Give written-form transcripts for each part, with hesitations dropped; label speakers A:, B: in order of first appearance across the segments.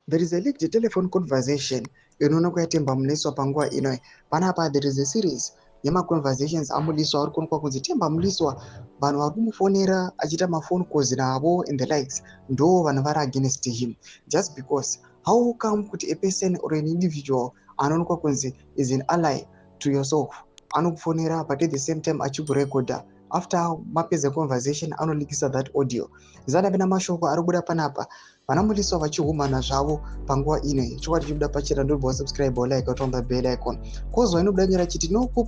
A: There is a leaked telephone conversation inoonekwa yaTemba Mliswa panguva ino. Panapa there is a series yemaconversations aMliswa ari kuonekwa kunzi Temba Mliswa vanhu vari kumufonera achiita maphone calls navo and the likes, ndo vanhu vari against him, just because how come kuti a person or an individual anoonekwa kunzi is an ally to yourself anokufonera, but at the same time achikurekodha? After mapedza conversation, anoleakisa that audio. Zana mashoko ari kubuda panapa, vana Mliswa vachihumana zvavo panguva ino. Chokwadi chibuda pachena. Ndobva wasubscribe, like, on the bell icon. Kozwa inobuda nyora chiti, "No coup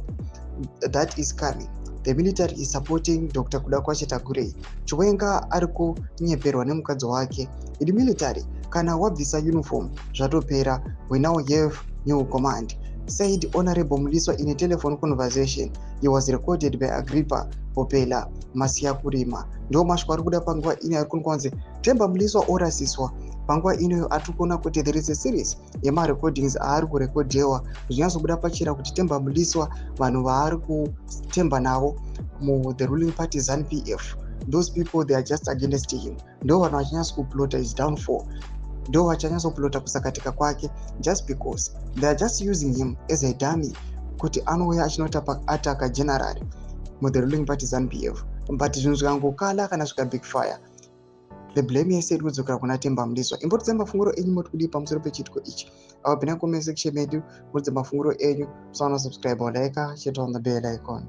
A: that is coming. The military is supporting Dr Kudakwashe Tagwirei. Chiwenga ari kunyeperwa nemukadzi wake. In military, kana wabvisa uniform, zvatopera. We now have new command," said Honorable Mliswa in a telephone conversation. He was recorded by Agrippa Popela Masiyakurima. Ndo mashoko ari kuda panguva ino ari kunzi Temba Mliswa orasiswa. Panguva inoyo atiri kuona kuti there is a series yemarecordings aari kurekodhewa, zvinyatsobuda pachena kuti Temba Mliswa, vanhu vaari kutemba navo muthe ruling party ZANU PF, those people, they are just against him. Ndo vanhu vachinyatswa kuplota his downfall, ndo vachanyatsoplota kusakatika kwake, just because they are just using him as a dummy kuti anouya achinotaka general muthe ruling party ZANU PF. But zvinhu zvikangokala kana zvika backfire, the blame yese iri kudzokera kuna Temba Mliswa. Imbotiudza mafunguro enyu, moti kudii pamusoro pechiitiko ichi? Awapinda comment section medu, muridze mafunguro enyu. Musaona subscribe, like, chete on the bell icon.